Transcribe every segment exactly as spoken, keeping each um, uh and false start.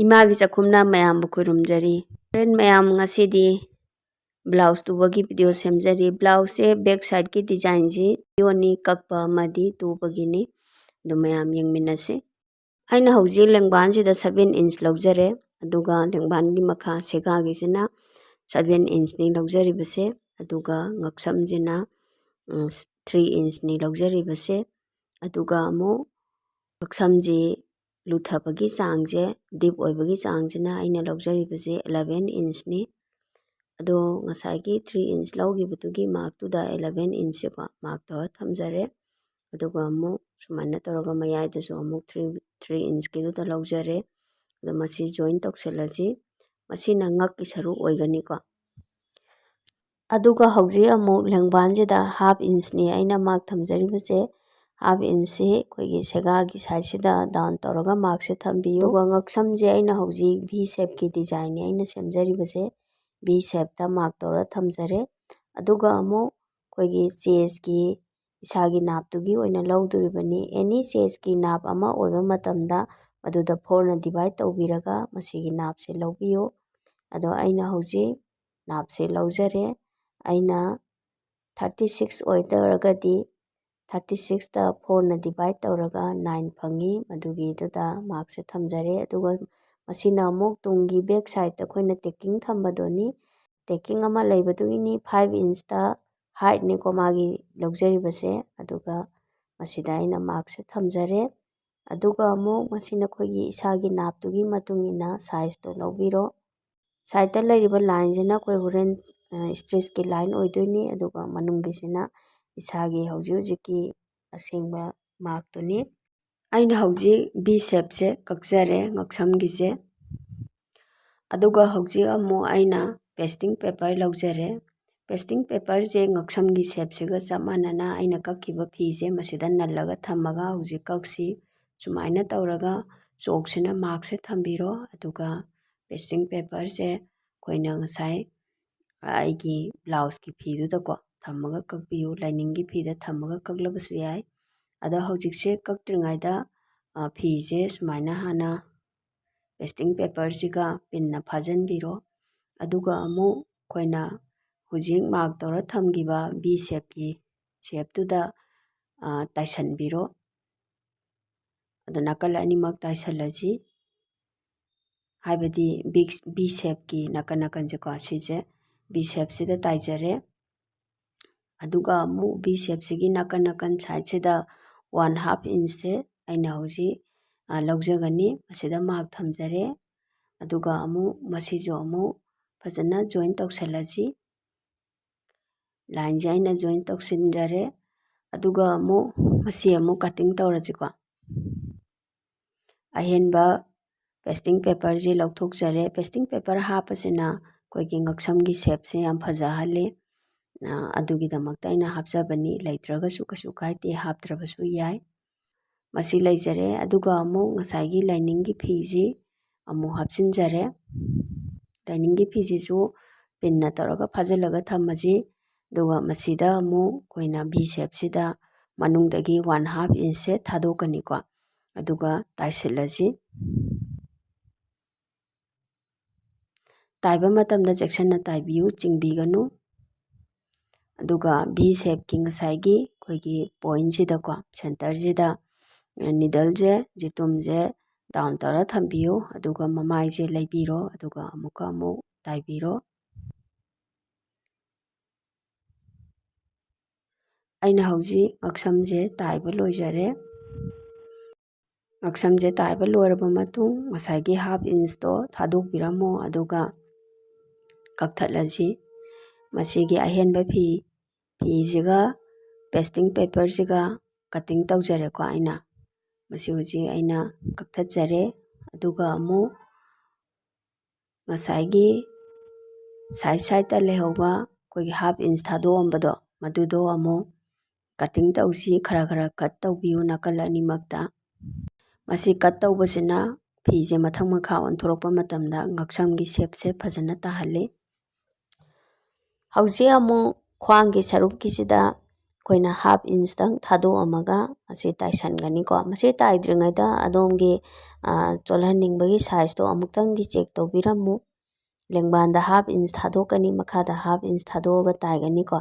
ꯏꯃꯥꯒꯤ ꯆꯥꯛꯈꯨꯝꯅ ꯃꯌꯥꯝꯕꯨ ꯈꯨꯔꯨꯝꯖꯔꯤ꯫ Friend ꯃꯌꯥꯝ, ꯉꯁꯤꯗꯤ blouse ꯇꯨꯕꯒꯤ video ꯁꯦꯝꯖꯔꯤ꯫ Blouseꯁꯦ back sideꯀꯤ designꯁꯤ video ꯑꯅꯤ ꯀꯛꯄ ꯑꯃꯗꯤ ꯇꯨꯕꯒꯤꯅꯤ꯫ ꯑꯗꯨ ꯃꯌꯥꯝ ꯌꯦꯡꯃꯤꯟꯅꯁꯤ꯫ ꯑꯩꯅ ꯍꯧꯖꯤꯛ ꯂꯦꯡꯕꯥꯟꯁꯤꯗ seven inch ꯂꯧꯖꯔꯦ, ꯑꯗꯨꯒ ꯂꯦꯡꯕꯥꯟꯒꯤ ꯃꯈꯥ ꯁꯦꯒꯥꯒꯤꯁꯤꯅ seven inchꯅꯤ ꯂꯧꯖꯔꯤꯕꯁꯦ, ꯑꯗꯨꯒ ꯉꯛꯁꯝꯁꯤꯅ, ꯎꯝ, three inchꯅꯤ ꯂꯧꯖꯔꯤꯕꯁꯦ꯫ ꯑꯗꯨꯒ ꯑꯃꯨꯛ ꯉꯛꯁꯝꯁꯤ ꯂꯨꯊꯕꯒꯤ ꯆꯥꯡꯁꯦ, deep ꯑꯣꯏꯕꯒꯤ ꯆꯥꯡꯁꯤꯅ ꯑꯩꯅ ꯂꯧꯖꯔꯤꯕꯁꯦ eleven inchꯅꯤ꯫ ꯑꯗꯣ ꯉꯁꯥꯏꯒꯤ three inch ꯂꯧꯈꯤꯕꯗꯨꯒꯤ markꯇꯨꯗ eleven inchꯁꯦꯀꯣ mark ꯇꯧꯔ ꯊꯝꯖꯔꯦ꯫ ꯑꯗꯨꯒ ꯑꯃꯨꯛ ꯁꯨꯃꯥꯏꯅ ꯇꯧꯔꯒ ꯃꯌꯥꯏꯗꯁꯨ ꯑꯃꯨꯛ three, three inchꯀꯤꯗꯨꯗ ꯂꯧꯖꯔꯦ꯫ ꯑꯗꯣ ꯃꯁꯤ join ꯇꯧꯁꯜꯂꯁꯤ꯫ ꯃꯁꯤꯅ ꯉꯛꯀꯤ ꯁꯔꯨꯛ ꯑꯣꯏꯒꯅꯤꯀꯣ꯫ ꯑꯗꯨꯒ ꯍꯧꯖꯤꯛ ꯑꯃꯨꯛ ꯂꯦꯡꯕꯥꯟꯁꯤꯗ half inchꯅꯤ ꯑꯩꯅ mark ꯊꯝꯖꯔꯤꯕꯁꯦ꯫ Half inchꯁꯤ ꯑꯩꯈꯣꯏꯒꯤ ꯁꯦꯒꯥꯒꯤ sideꯁꯤꯗ down ꯇꯧꯔꯒ markꯁꯦ ꯊꯝꯕꯤꯌꯨ꯫ ꯑꯗꯨꯒ ꯉꯛꯁꯝꯁꯦ ꯑꯩꯅ ꯍꯧꯖꯤꯛ V shapeꯀꯤ designꯅꯤ ꯑꯩꯅ ꯁꯦꯝꯖꯔꯤꯕꯁꯦ꯫ V shapeꯇ mark ꯇꯧꯔ ꯊꯝꯖꯔꯦ꯫ ꯑꯗꯨꯒ ꯑꯃꯨꯛ ꯑꯩꯈꯣꯏꯒꯤ chestꯀꯤ ꯏꯁꯥꯒꯤ ꯅꯥꯞꯇꯨꯒꯤ ꯑꯣꯏꯅ ꯂꯧꯗꯣꯔꯤꯕꯅꯤ꯫ Any chestꯀꯤ ꯅꯥꯞ ꯑꯃ ꯑꯣꯏꯕ ꯃꯇꯝꯗ ꯃꯗꯨꯗ fourꯅ divide ꯇꯧꯕꯤꯔꯒ ꯃꯁꯤꯒꯤ ꯅꯥꯞꯁꯦ ꯂꯧꯕꯤꯌꯨ꯫ ꯑꯗꯣ ꯑꯩꯅ ꯍꯧꯖꯤꯛ ꯅꯥꯞꯁꯦ ꯂꯧꯖꯔꯦ꯫ ꯑꯩꯅ thirty six ꯑꯣꯏꯇꯥꯔꯒꯗꯤ thirty sixꯇ fourꯅ divide ꯇꯧꯔꯒ nine ꯐꯪꯉꯤ꯫ ꯃꯗꯨꯒꯤꯗꯨꯗ markꯁꯦ ꯊꯝꯖꯔꯦ꯫ ꯑꯗꯨꯒ ꯃꯁꯤꯅ ꯑꯃꯨꯛ ꯇꯨꯡꯒꯤ back sideꯇ ꯑꯩꯈꯣꯏꯅ tacking ꯊꯝꯕꯗꯨꯅꯤ꯫ Tacking ꯑꯃ ꯂꯩꯕꯗꯨꯒꯤꯅꯤ five inchꯇ heightꯅꯤꯀꯣ ꯃꯥꯒꯤ ꯂꯧꯖꯔꯤꯕꯁꯦ꯫ ꯑꯗꯨꯒ ꯃꯁꯤꯗ ꯑꯩꯅ markꯁꯦ ꯊꯝꯖꯔꯦ꯫ ꯑꯗꯨꯒ ꯑꯃꯨꯛ ꯃꯁꯤꯅ ꯑꯩꯈꯣꯏꯒꯤ ꯏꯁꯥꯒꯤ ꯅꯥꯞꯇꯨꯒꯤ ꯃꯇꯨꯡ ꯏꯟꯅ sizeꯇꯣ ꯂꯧꯕꯤꯔꯣ꯫ Sideꯇ ꯂꯩꯔꯤꯕ lineꯁꯤꯅ ꯑꯩꯈꯣꯏ ꯍꯣꯔꯦꯟ, ꯑ, stitchꯀꯤ line ꯑꯣꯏꯗꯣꯏꯅꯤ, ꯑꯗꯨꯒ ꯃꯅꯨꯡꯒꯤꯁꯤꯅ ꯏꯁꯥꯒꯤ ꯍꯧꯖꯤꯛ ꯍꯧꯖꯤꯛꯀꯤ ꯑꯁꯦꯡꯕ markꯇꯨꯅꯤ꯫ ꯑꯩꯅ ꯍꯧꯖꯤꯛ V shapeꯁꯦ ꯀꯛꯆꯔꯦ ꯉꯛꯁꯝꯒꯤꯁꯦ꯫ ꯑꯗꯨꯒ ꯍꯧꯖꯤꯛ ꯑꯃꯨꯛ ꯑꯩꯅ pasting paper ꯂꯧꯖꯔꯦ꯫ Pasting paperꯁꯦ ꯉꯛꯁꯝꯒꯤ shapeꯁꯤꯒ ꯆꯞ ꯃꯥꯟꯅꯅ ꯑꯩꯅ ꯀꯛꯈꯤꯕ ꯐꯤꯁꯦ ꯃꯁꯤꯗ ꯅꯜꯂꯒ ꯊꯝꯃꯒ ꯍꯧꯖꯤꯛ ꯀꯛꯁꯤ꯫ ꯁꯨꯃꯥꯏꯅ ꯇꯧꯔꯒ ꯆꯣꯛꯁꯤꯅ markꯁꯦ ꯊꯝꯕꯤꯔꯣ꯫ ꯑꯗꯨꯒ pasting paperꯁꯦ ꯑꯩꯈꯣꯏꯅ ꯉꯁꯥꯏ ꯑꯩꯒꯤ blouseꯀꯤ ꯐꯤꯗꯨꯗꯀꯣ ꯊꯝꯃꯒ ꯀꯛꯄꯤꯌꯨ꯫ Liningꯒꯤ ꯐꯤꯗ ꯊꯝꯃꯒ ꯀꯛꯂꯕꯁꯨ ꯌꯥꯏ꯫ ꯑꯗꯣ ꯍꯧꯖꯤꯛꯁꯦ ꯀꯛꯇ꯭ꯔꯤꯉꯩꯗ, ꯑ, ꯐꯤꯁꯦ ꯁꯨꯃꯥꯏꯅ ꯍꯥꯟꯅ ꯄꯦꯁꯇꯤꯡ ꯄꯦꯄꯔꯁꯤꯒ ꯄꯤꯟꯅ ꯐꯥꯖꯤꯟꯕꯤꯔꯣ꯫ ꯑꯗꯨꯒ ꯑꯃꯨꯛ ꯑꯩꯈꯣꯏꯅ ꯍꯧꯖꯤꯛ ꯃꯥꯔꯛ ꯇꯧꯔ ꯊꯝꯈꯤꯕ ꯚꯤ ꯁꯦꯞꯀꯤ ꯁꯦꯞꯇꯨꯗ ꯇꯥꯏꯁꯟꯕꯤꯔꯣ꯫ ꯑꯗꯨ ꯅꯥꯀꯜ ꯑꯅꯤꯃꯛ ꯇꯥꯏꯁꯜꯂꯁꯤ꯫ ꯍꯥꯏꯕꯗꯤ ꯕꯤꯛꯁ ꯚꯤ ꯁꯦꯞꯀꯤ ꯅꯥꯀꯟ ꯅꯥꯀꯟꯁꯦꯀꯣ, ꯁꯤꯁꯦ ꯚꯤ ꯁꯦꯞꯁꯤꯗ ꯇꯥꯏꯖꯔꯦ꯫ ꯑꯗꯨꯒ ꯑꯃꯨꯛ ꯚꯤ ꯁꯦꯞꯁꯤꯒꯤ ꯅꯥꯀꯟ ꯅꯥꯀꯟ ꯁꯥꯏꯠꯁꯤꯗ ꯋꯥꯟ ꯍꯥꯐ ꯏꯟꯁꯁꯦ ꯑꯩꯅ ꯍꯧꯖꯤꯛ ꯂꯧꯖꯒꯅꯤ꯫ ꯃꯁꯤꯗ ꯃꯥꯔꯛ ꯊꯝꯖꯔꯦ꯫ ꯑꯗꯨꯒ ꯑꯃꯨꯛ ꯃꯁꯤꯁꯨ ꯑꯃꯨꯛ ꯐꯖꯅ ꯖꯣꯏꯟ ꯇꯧꯁꯜꯂꯁꯤ꯫ ꯂꯥꯏꯟꯁꯦ ꯑꯩꯅ ꯖꯣꯏꯟ ꯇꯧꯁꯤꯟꯖꯔꯦ꯫ ꯑꯗꯨꯒ ꯑꯃꯨꯛ ꯃꯁꯤ ꯑꯃꯨꯛ ꯀꯠꯇꯤꯡ ꯇꯧꯔꯁꯤꯀꯣ꯫ ꯑꯍꯦꯟꯕ ꯄꯦꯁꯇꯤꯡ ꯄꯦꯄꯔꯁꯤ ꯂꯧꯊꯣꯛꯆꯔꯦ꯫ ꯄꯦꯁꯇꯤꯡ ꯄꯦꯄꯔ ꯍꯥꯞꯄꯁꯤꯅ ꯑꯩꯈꯣꯏꯒꯤ ꯉꯛꯁꯝꯒꯤ ꯁꯦꯞꯁꯦ ꯌꯥꯝ ꯐꯖꯍꯜꯂꯤ꯫ ꯑꯗꯨꯒꯤꯗꯃꯛꯇ ꯑꯩꯅ ꯍꯥꯞꯆꯕꯅꯤ꯫ ꯂꯩꯇ꯭ꯔꯒꯁꯨ ꯀꯩꯁꯨ ꯀꯥꯏꯗꯦ, ꯍꯥꯞꯇ꯭ꯔꯕꯁꯨ ꯌꯥꯏ꯫ ꯃꯁꯤ ꯂꯩꯖꯔꯦ꯫ ꯑꯗꯨꯒ ꯑꯃꯨꯛ ꯉꯁꯥꯏꯒꯤ ꯂꯥꯏꯅꯤꯡꯒꯤ ꯐꯤꯁꯤ ꯑꯃꯨꯛ ꯍꯥꯞꯆꯤꯟꯖꯔꯦ꯫ ꯂꯥꯏꯅꯤꯡꯒꯤ ꯐꯤꯁꯤꯁꯨ ꯄꯤꯟꯅ ꯇꯧꯔꯒ ꯐꯥꯖꯤꯜꯂꯒ ꯊꯝꯃꯁꯤ꯫ ꯑꯗꯨꯒ ꯃꯁꯤꯗ ꯑꯃꯨꯛ ꯑꯩꯈꯣꯏꯅ ꯚꯤ ꯁꯦꯞꯁꯤꯗ ꯃꯅꯨꯡꯗꯒꯤ ꯋꯥꯟ ꯍꯥꯐ ꯏꯟꯁꯁꯦ ꯊꯥꯗꯣꯛꯀꯅꯤꯀꯣ꯫ ꯑꯗꯨꯒ ꯇꯥꯏꯁꯤꯜꯂꯁꯤ꯫ ꯇꯥꯏꯕ ꯃꯇꯝꯗ ꯆꯦꯛꯁꯤꯟꯅ ꯇꯥꯏꯕꯤꯌꯨ, ꯆꯤꯡꯕꯤꯒꯅꯨ꯫ ꯑꯗꯨꯒ ꯚꯤ ꯁꯦꯞꯀꯤ ꯉꯁꯥꯏꯒꯤ ꯑꯩꯈꯣꯏꯒꯤ ꯄꯣꯏꯟꯁꯤꯗꯀꯣ, ꯁꯦꯟꯇꯔꯁꯤꯗ ꯅꯤꯗꯜꯁꯦ, ꯖꯤꯇꯨꯝꯁꯦ ꯗꯥꯎꯟ ꯇꯧꯔ ꯊꯝꯕꯤꯌꯨ꯫ ꯑꯗꯨꯒ ꯃꯃꯥꯏꯁꯦ ꯂꯩꯕꯤꯔꯣ꯫ ꯑꯗꯨꯒ ꯑꯃꯨꯛꯀ ꯑꯃꯨꯛ ꯇꯥꯏꯕꯤꯔꯣ꯫ ꯑꯩꯅ ꯍꯧꯖꯤꯛ ꯉꯛꯁꯝꯁꯦ ꯇꯥꯏꯕ ꯂꯣꯏꯖꯔꯦ꯫ ꯉꯛꯁꯝꯁꯦ ꯇꯥꯏꯕ ꯂꯣꯏꯔꯕ ꯃꯇꯨꯡ ꯉꯁꯥꯏꯒꯤ ꯍꯥꯐ ꯏꯟꯁꯇꯣ ꯊꯥꯗꯣꯛꯄꯤꯔꯝꯃꯣ꯫ ꯑꯗꯨꯒ ꯀꯛꯊꯠꯂꯁꯤ꯫ ꯃꯁꯤꯒꯤ ꯑꯍꯦꯟꯕ ꯐꯤ, ꯐꯤꯁꯤꯒ ꯄꯦꯁꯇꯤꯡ ꯄꯦꯄꯔꯁꯤꯒ ꯀꯠꯇꯤꯡ ꯇꯧꯖꯔꯦꯀꯣ ꯑꯩꯅ꯫ ꯃꯁꯤ ꯍꯧꯖꯤꯛ ꯑꯩꯅ ꯀꯛꯊꯠꯆꯔꯦ꯫ ꯑꯗꯨꯒ ꯑꯃꯨꯛ ꯉꯁꯥꯏꯒꯤ ꯁꯥꯏꯠ ꯁꯥꯏꯠꯇ ꯂꯩꯍꯧꯕ ꯑꯩꯈꯣꯏꯒꯤ ꯍꯥꯐ ꯏꯟꯁ ꯊꯥꯗꯣꯛꯑꯝꯕꯗꯣ, ꯃꯗꯨꯗꯣ ꯑꯃꯨꯛ ꯀꯠꯇꯤꯡ ꯇꯧꯁꯤ꯫ ꯈꯔ ꯈꯔ ꯀꯠ ꯇꯧꯕꯤꯌꯨ ꯅꯥꯀꯜ ꯑꯅꯤꯃꯛꯇ꯫ ꯃꯁꯤ ꯀꯠ ꯇꯧꯕꯁꯤꯅ ꯐꯤꯁꯦ ꯃꯊꯛ ꯃꯈꯥ ꯑꯣꯟꯊꯣꯔꯛꯄ ꯃꯇꯝꯗ ꯉꯛꯁꯝꯒꯤ ꯁꯦꯞꯁꯦ ꯐꯖꯅ ꯇꯥꯍꯜꯂꯤ꯫ ꯍꯧꯖꯤꯛ ꯑꯃꯨꯛ ꯈ꯭ꯋꯥꯡꯒꯤ ꯁꯔꯨꯛꯀꯤꯁꯤꯗ ꯑꯩꯈꯣꯏꯅ ꯍꯥꯐ ꯏꯟꯁꯇꯪ ꯊꯥꯗꯣꯛꯑꯝꯃꯒ ꯃꯁꯤ ꯇꯥꯏꯁꯟꯒꯅꯤꯀꯣ꯫ ꯃꯁꯤ ꯇꯥꯏꯗ꯭ꯔꯤꯉꯩꯗ ꯑꯗꯣꯝꯒꯤ, ꯑ, ꯆꯣꯜꯍꯟꯅꯤꯡꯕꯒꯤ ꯁꯥꯏꯖꯇꯣ ꯑꯃꯨꯛꯇꯪꯗꯤ ꯆꯦꯛ ꯇꯧꯕꯤꯔꯝꯃꯨ꯫ ꯂꯦꯡꯕꯥꯟꯗ ꯍꯥꯐ ꯏꯟꯁ ꯊꯥꯗꯣꯛꯀꯅꯤ, ꯃꯈꯥꯗ ꯍꯥꯐ ꯏꯟꯁ ꯊꯥꯗꯣꯛꯑꯒ ꯇꯥꯏꯒꯅꯤꯀꯣ꯫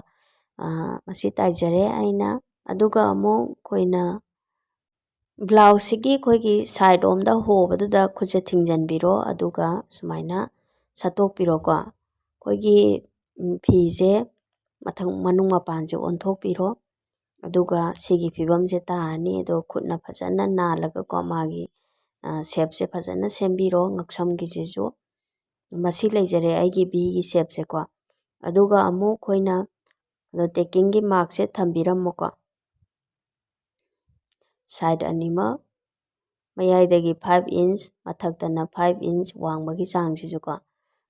ꯑ, ꯃꯁꯤ ꯇꯥꯏꯖꯔꯦ ꯑꯩꯅ꯫ ꯑꯗꯨꯒ ꯑꯃꯨꯛ ꯑꯩꯈꯣꯏꯅ ꯕ꯭ꯂꯥꯎꯁꯁꯤꯒꯤ ꯑꯩꯈꯣꯏꯒꯤ ꯁꯥꯏꯠ ꯂꯣꯝꯗ ꯍꯣꯕꯗꯨꯗ ꯈꯨꯠꯁꯦ ꯊꯤꯡꯖꯤꯟꯕꯤꯔꯣ, ꯑꯗꯨꯒ ꯁꯨꯃꯥꯏꯅ ꯁꯠꯇꯣꯛꯄꯤꯔꯣꯀꯣ꯫ ꯑꯩꯈꯣꯏꯒꯤ, ꯎꯝ, ꯐꯤꯁꯦ ꯃꯊꯪ ꯃꯅꯨꯡ ꯃꯄꯥꯟꯁꯦ ꯑꯣꯟꯊꯣꯛꯄꯤꯔꯣ꯫ ꯑꯗꯨꯒ ꯁꯤꯒꯤ ꯐꯤꯕꯝꯁꯦ ꯇꯥꯔꯅꯤ꯫ ꯑꯗꯣ ꯈꯨꯠꯅ ꯐꯖꯅ ꯅꯥꯜꯂꯒꯀꯣ, ꯃꯥꯒꯤ, ꯑ, ꯁꯦꯞꯁꯦ ꯐꯖꯅ ꯁꯦꯝꯕꯤꯔꯣ, ꯉꯛꯁꯝꯒꯤꯁꯤꯁꯨ꯫ ꯃꯁꯤ ꯂꯩꯖꯔꯦ ꯑꯩꯒꯤ ꯚꯤꯒꯤ ꯁꯦꯞꯁꯦꯀꯣ꯫ ꯑꯗꯨꯒ ꯑꯃꯨꯛ ꯑꯩꯈꯣꯏꯅ ꯑꯗꯣ ꯇꯦꯛꯀꯤꯡꯒꯤ ꯃꯥꯔꯛꯁꯦ ꯊꯝꯕꯤꯔꯝꯃꯣꯀꯣ꯫ ꯁꯥꯏꯠ ꯑꯅꯤꯃꯛ, ꯃꯌꯥꯏꯗꯒꯤ ꯐꯥꯏꯚ ꯏꯟꯁ, ꯃꯊꯛꯇꯅ ꯐꯥꯏꯚ ꯏꯟꯁ ꯋꯥꯡꯕꯒꯤ ꯆꯥꯡꯁꯤꯁꯨꯀꯣ,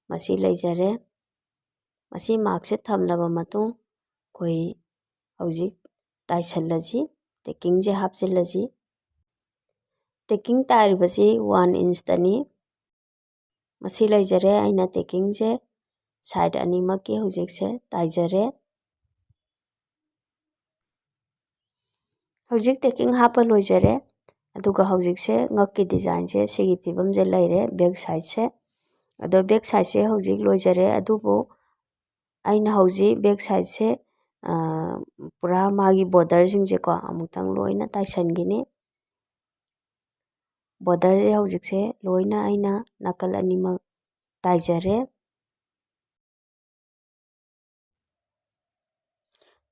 ꯃꯁꯤ ꯂꯩꯖꯔꯦ꯫ ꯃꯁꯤ ꯃꯥꯔꯛꯁꯦ ꯊꯝꯂꯕ ꯃꯇꯨꯡ, ꯑꯩꯈꯣꯏ ꯍꯧꯖꯤꯛ ꯇꯥꯏꯁꯜꯂꯁꯤ, ꯇꯦꯛꯀꯤꯡꯁꯦ ꯍꯥꯞꯆꯤꯜꯂꯁꯤ꯫ ꯇꯦꯛꯀꯤꯡ ꯇꯥꯏꯔꯤꯕꯁꯤ ꯋꯥꯟ ꯏꯟꯁꯇꯅꯤ꯫ ꯃꯁꯤ ꯂꯩꯖꯔꯦ꯫ ꯑꯩꯅ ꯇꯦꯛꯀꯤꯡꯁꯦ ꯁꯥꯏꯠ ꯑꯅꯤꯃꯛꯀꯤ ꯍꯧꯖꯤꯛꯁꯦ ꯇꯥꯏꯖꯔꯦ꯫ ꯍꯧꯖꯤꯛ ꯇꯦꯛꯀꯤꯡ ꯍꯥꯞꯄ ꯂꯣꯏꯖꯔꯦ꯫ ꯑꯗꯨꯒ ꯍꯧꯖꯤꯛꯁꯦ ꯉꯛꯀꯤ ꯗꯤꯖꯥꯏꯟꯁꯦ ꯁꯤꯒꯤ ꯐꯤꯕꯝꯁꯦ ꯂꯩꯔꯦ, ꯕꯦꯛ ꯁꯥꯏꯠꯁꯦ꯫ ꯑꯗꯣ ꯕꯦꯛ ꯁꯥꯏꯠꯁꯦ ꯍꯧꯖꯤꯛ ꯂꯣꯏꯖꯔꯦ, ꯑꯗꯨꯕꯨ ꯑꯩꯅ ꯍꯧꯖꯤꯛ ꯕꯦꯛ ꯁꯥꯏꯠꯁꯦ, ꯑ, ꯄꯨꯔꯥ ꯃꯥꯒꯤ ꯕꯣꯔꯗꯔꯁꯤꯡꯁꯦꯀꯣ ꯑꯃꯨꯛꯇꯪ ꯂꯣꯏꯅ ꯇꯥꯏꯁꯟꯈꯤꯅꯤ꯫ ꯕꯣꯔꯗꯔꯁꯦ ꯍꯧꯖꯤꯛꯁꯦ ꯂꯣꯏꯅ ꯑꯩꯅ ꯅꯥꯀꯜ ꯑꯅꯤꯃꯛ ꯇꯥꯏꯖꯔꯦ꯫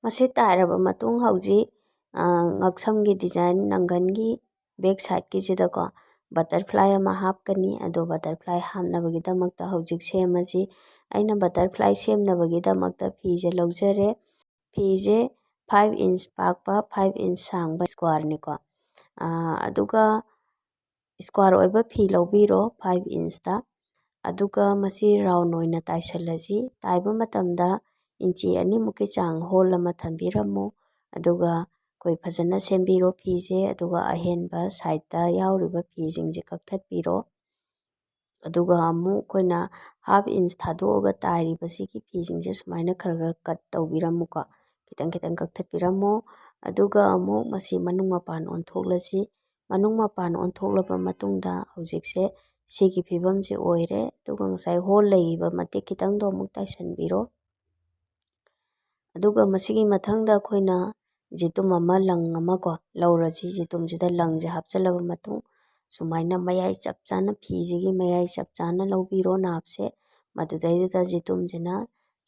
ꯃꯁꯤ ꯇꯥꯏꯔꯕ ꯃꯇꯨꯡ ꯍꯧꯖꯤꯛ, ꯑ, ꯉꯛꯁꯝꯒꯤ ꯗꯤꯖꯥꯏꯟ ꯅꯪꯒꯟꯒꯤ ꯕꯦꯛ ꯁꯥꯏꯠꯀꯤꯁꯤꯗꯀꯣ ꯕꯇꯔꯐ꯭ꯂꯥꯏ ꯑꯃ ꯍꯥꯞꯀꯅꯤ꯫ ꯑꯗꯣ ꯕꯇꯔꯐ꯭ꯂꯥꯏ ꯍꯥꯞꯅꯕꯒꯤꯗꯃꯛꯇ ꯍꯧꯖꯤꯛ ꯁꯦꯝꯃꯁꯤ꯫ ꯑꯩꯅ ꯕꯇꯔꯐ꯭ꯂꯥꯏ ꯁꯦꯝꯅꯕꯒꯤꯗꯃꯛꯇ ꯐꯤꯁꯦ ꯂꯧꯖꯔꯦ꯫ ꯐꯤꯁꯦ ꯐꯥꯏꯚ ꯏꯟꯆ ꯄꯥꯛꯄ, ꯐꯥꯏꯚ ꯏꯟꯆ ꯁꯥꯡꯕ ꯁ꯭ꯀ꯭ꯋꯥꯔꯅꯤꯀꯣ꯫ ꯑ, ꯑꯗꯨꯒ ꯁ꯭ꯀ꯭ꯋꯥꯔ ꯑꯣꯏꯕ ꯐꯤ ꯂꯧꯕꯤꯔꯣ ꯐꯥꯏꯚ ꯏꯟꯆꯇ꯫ ꯑꯗꯨꯒ ꯃꯁꯤ ꯔꯥꯎꯟ ꯑꯣꯏꯅ ꯇꯥꯏꯁꯜꯂꯁꯤ꯫ ꯇꯥꯏꯕ ꯃꯇꯝꯗ ꯏꯟꯆꯤ ꯑꯅꯤꯃꯨꯛꯀꯤ ꯆꯥꯡ ꯍꯣꯜ ꯑꯃ ꯊꯝꯕꯤꯔꯝꯃꯨ꯫ ꯑꯗꯨꯒ ꯑꯩꯈꯣꯏ ꯐꯖꯅ ꯁꯦꯝꯕꯤꯔꯣ ꯐꯤꯁꯦ꯫ ꯑꯗꯨꯒ ꯑꯍꯦꯟꯕ ꯁꯥꯏꯠꯇ ꯌꯥꯎꯔꯤꯕ ꯐꯤꯁꯤꯡꯁꯦ ꯀꯛꯊꯠꯄꯤꯔꯣ꯫ ꯑꯗꯨꯒ ꯑꯃꯨꯛ ꯑꯩꯈꯣꯏꯅ ꯍꯥꯐ ꯏꯟꯆ ꯊꯥꯗꯣꯛꯑꯒ ꯇꯥꯏꯔꯤꯕꯁꯤꯒꯤ ꯐꯤꯁꯤꯡꯁꯦ ꯁꯨꯃꯥꯏꯅ ꯈꯔ ꯈꯔ ꯀꯠ ꯇꯧꯕꯤꯔꯝꯃꯨꯀꯣ꯫ ꯈꯤꯇꯪ ꯈꯤꯇꯪ ꯀꯛꯊꯠꯄꯤꯔꯝꯃꯣ꯫ ꯑꯗꯨꯒ ꯑꯃꯨꯛ ꯃꯁꯤ ꯃꯅꯨꯡ ꯃꯄꯥꯟ ꯑꯣꯟꯊꯣꯛꯂꯁꯤ꯫ ꯃꯅꯨꯡ ꯃꯄꯥꯟ ꯑꯣꯟꯊꯣꯛꯂꯕ ꯃꯇꯨꯡꯗ ꯍꯧꯖꯤꯛꯁꯦ ꯁꯤꯒꯤ ꯐꯤꯕꯝꯁꯦ ꯑꯣꯏꯔꯦ꯫ ꯑꯗꯨꯒ ꯉꯁꯥꯏ ꯍꯣꯜ ꯂꯩꯔꯤꯕ ꯃꯇꯦꯛ ꯈꯤꯇꯪꯗꯣ ꯑꯃꯨꯛ ꯇꯥꯏꯁꯟꯕꯤꯔꯣ꯫ ꯑꯗꯨꯒ ꯃꯁꯤꯒꯤ ꯃꯊꯪꯗ ꯑꯩꯈꯣꯏꯅ ꯖꯤꯇꯨꯝ ꯑꯃ, ꯂꯪ ꯑꯃ ꯀꯣ ꯂꯧꯔꯁꯤ꯫ ꯖꯤꯇꯨꯝꯁꯤꯗ ꯂꯪꯁꯦ ꯍꯥꯞꯆꯤꯜꯂꯕ ꯃꯇꯨꯡ ꯁꯨꯃꯥꯏꯅ ꯃꯌꯥꯏ ꯆꯞ ꯆꯥꯅ, ꯐꯤꯁꯤꯒꯤ ꯃꯌꯥꯏ ꯆꯞ ꯆꯥꯅ ꯂꯧꯕꯤꯔꯣ ꯅꯥꯞꯁꯦ꯫ ꯃꯗꯨꯗꯩꯗꯨꯗ ꯖꯤꯇꯨꯝꯁꯤꯅ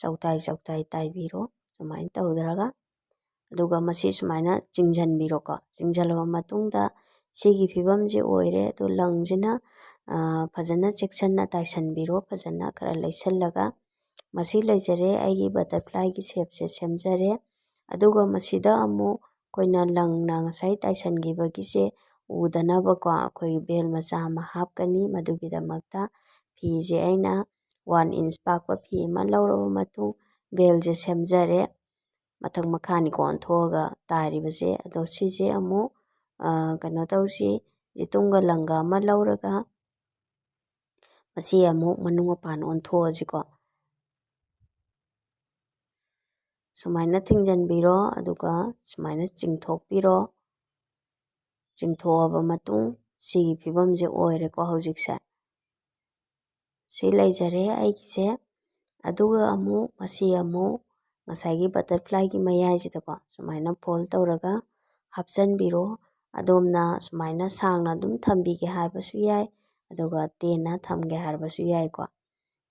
ꯆꯧꯇꯥꯏ ꯆꯧꯇꯥꯏ ꯇꯥꯏꯕꯤꯔꯣ꯫ ꯁꯨꯃꯥꯏꯅ ꯇꯧꯗ꯭ꯔꯒ ꯑꯗꯨꯒ ꯃꯁꯤ ꯁꯨꯃꯥꯏꯅ ꯆꯤꯡꯁꯤꯟꯕꯤꯔꯣꯀꯣ꯫ ꯆꯤꯡꯁꯤꯜꯂꯕ ꯃꯇꯨꯡꯗ ꯁꯤꯒꯤ ꯐꯤꯕꯝꯁꯤ ꯑꯣꯏꯔꯦ꯫ ꯑꯗꯣ ꯂꯪꯁꯤꯅ, ꯑ, ꯐꯖꯅ ꯆꯦꯛꯁꯤꯟꯅ ꯇꯥꯏꯁꯟꯕꯤꯔꯣ, ꯐꯖꯅ ꯈꯔ ꯂꯩꯁꯜꯂꯒ꯫ ꯃꯁꯤ ꯂꯩꯖꯔꯦ, ꯑꯩꯒꯤ ꯕꯇꯔꯐ꯭ꯂꯥꯏꯒꯤ ꯁꯦꯞꯁꯦ ꯁꯦꯝꯖꯔꯦ꯫ ꯑꯗꯨꯒ ꯃꯁꯤꯗ ꯑꯃꯨꯛ ꯑꯩꯈꯣꯏꯅ ꯂꯪꯅ ꯉꯁꯥꯏ ꯇꯥꯏꯁꯟꯈꯤꯕꯒꯤꯁꯦ ꯎꯗꯅꯕꯀꯣ ꯑꯩꯈꯣꯏ ꯕꯦꯜ ꯃꯆꯥ ꯑꯃ ꯍꯥꯞꯀꯅꯤ꯫ ꯃꯗꯨꯒꯤꯗꯃꯛꯇ ꯐꯤꯁꯦ ꯑꯩꯅ ꯋꯥꯟ ꯏꯟꯆ ꯄꯥꯛꯄ ꯐꯤ ꯑꯃ ꯂꯧꯔꯕ ꯃꯇꯨꯡ ꯕꯦꯜꯁꯦ ꯁꯦꯝꯖꯔꯦ꯫ ꯃꯊꯛ ꯃꯈꯥꯅꯤꯀꯣ ꯑꯣꯟꯊꯣꯛꯑꯒ ꯇꯥꯔꯤꯕꯁꯦ꯫ ꯑꯗꯣ ꯁꯤꯁꯦ ꯑꯃꯨꯛ, ꯑ, ꯀꯩꯅꯣ ꯇꯧꯁꯤ, ꯖꯤꯇꯨꯝꯒ ꯂꯪꯒ ꯑꯃ ꯂꯧꯔꯒ ꯃꯁꯤ ꯑꯃꯨꯛ ꯃꯅꯨꯡ ꯃꯄꯥꯟ ꯑꯣꯟꯊꯣꯛꯑꯁꯤꯀꯣ꯫ ꯁꯨꯃꯥꯏꯅ ꯊꯤꯡꯖꯤꯟꯕꯤꯔꯣ, ꯑꯗꯨꯒ ꯁꯨꯃꯥꯏꯅ ꯆꯤꯡꯊꯣꯛꯄꯤꯔꯣ꯫ ꯆꯤꯡꯊꯣꯛꯑꯕ ꯃꯇꯨꯡ ꯁꯤꯒꯤ ꯐꯤꯕꯝꯁꯦ ꯑꯣꯏꯔꯦꯀꯣ ꯍꯧꯖꯤꯛꯁꯦ꯫ ꯁꯤ ꯂꯩꯖꯔꯦ ꯑꯩꯒꯤꯁꯦ꯫ ꯑꯗꯨꯒ ꯑꯃꯨꯛ ꯃꯁꯤ ꯑꯃꯨꯛ ꯉꯁꯥꯏꯒꯤ ꯕꯇꯔꯐ꯭ꯂꯥꯏꯒꯤ ꯃꯌꯥꯏꯁꯤꯗꯀꯣ ꯁꯨꯃꯥꯏꯅ ꯐꯣꯜ ꯇꯧꯔꯒ ꯍꯥꯞꯆꯤꯟꯕꯤꯔꯣ꯫ ꯑꯗꯣꯝꯅ ꯁꯨꯃꯥꯏꯅ ꯁꯥꯡꯅ ꯑꯗꯨꯝ ꯊꯝꯕꯤꯒꯦ ꯍꯥꯏꯕꯁꯨ ꯌꯥꯏ, ꯑꯗꯨꯒ ꯇꯦꯟꯅ ꯊꯝꯒꯦ ꯍꯥꯏꯔꯕꯁꯨ ꯌꯥꯏꯀꯣ꯫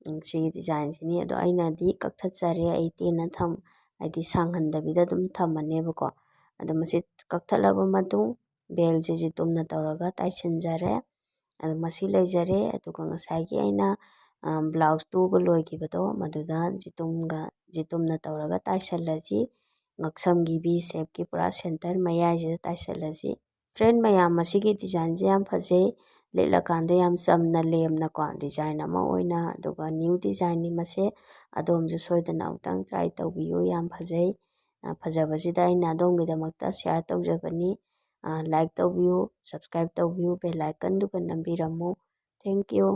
ꯎꯝ, ꯁꯤꯒꯤ ꯗꯤꯖꯥꯏꯟꯁꯤꯅꯤ꯫ ꯑꯗꯣ ꯑꯩꯅꯗꯤ ꯀꯛꯊꯠꯆꯔꯦ, ꯑꯩ ꯇꯦꯟꯅ ꯊꯝ-, ꯍꯥꯏꯗꯤ ꯁꯥꯡꯍꯟꯗꯕꯤꯗ ꯑꯗꯨꯝ ꯊꯝꯃꯅꯦꯕꯀꯣ꯫ ꯑꯗꯣ ꯃꯁꯤ ꯀꯛꯊꯠꯂꯕ ꯃꯇꯨꯡ ꯕꯦꯜꯁꯦ ꯖꯤꯇꯨꯝꯅ ꯇꯧꯔꯒ ꯇꯥꯏꯁꯤꯟꯖꯔꯦ꯫ ꯑꯗꯣ ꯃꯁꯤ ꯂꯩꯖꯔꯦ꯫ ꯑꯗꯨꯒ ꯉꯁꯥꯏꯒꯤ ꯑꯩꯅ, ꯑ, ꯕ꯭ꯂꯥꯎꯁ ꯇꯨꯕ ꯂꯣꯏꯈꯤꯕꯗꯣ ꯃꯗꯨꯗ ꯖꯤꯇꯨꯝꯒ, ꯖꯤꯇꯨꯝꯅ ꯇꯧꯔꯒ ꯇꯥꯏꯁꯤꯜꯂꯁꯤ꯫ ꯉꯛꯁꯝꯒꯤ ꯚꯤ ꯁꯦꯞꯀꯤ ꯄꯨꯔꯥ ꯁꯦꯟꯇꯔ ꯃꯌꯥꯏꯁꯤꯗ ꯇꯥꯏꯁꯤꯜꯂꯁꯤ꯫ ꯐ꯭ꯔꯦꯟ ꯃꯌꯥꯝ, ꯃꯁꯤꯒꯤ ꯗꯤꯖꯥꯏꯟꯁꯦ ꯌꯥꯝ ꯐꯖꯩ꯫ ꯂꯤꯠꯂꯀꯥꯟꯗ ꯌꯥꯝ ꯆꯝꯅ ꯂꯦꯝꯅꯀꯣ ꯗꯤꯖꯥꯏꯟ ꯑꯃ ꯑꯣꯏꯅ, ꯑꯗꯨꯒ ꯅ꯭ꯌꯨ ꯗꯤꯖꯥꯏꯟꯅꯤ ꯃꯁꯦ꯫ ꯑꯗꯣꯝꯁꯨ ꯁꯣꯏꯗꯅ ꯑꯃꯨꯛꯇꯪ ꯇ꯭ꯔꯥꯏ ꯇꯧꯕꯤꯌꯨ, ꯌꯥꯝ ꯐꯖꯩ꯫ ꯑ, ꯐꯖꯕꯁꯤꯗ ꯑꯩꯅ ꯑꯗꯣꯝꯒꯤꯗꯃꯛꯇ ꯁꯤꯌꯥꯔ ꯇꯧꯖꯕꯅꯤ꯫ ꯑ, ꯂꯥꯏꯛ ꯇꯧꯕꯤꯌꯨ, ꯁꯕꯁꯀ꯭ꯔꯥꯏꯕ ꯇꯧꯕꯤꯌꯨ, ꯕꯦꯜ ꯑꯥꯏꯀꯟꯗꯨꯒ ꯅꯝꯕꯤꯔꯝꯃꯨ꯫ Thank you꯫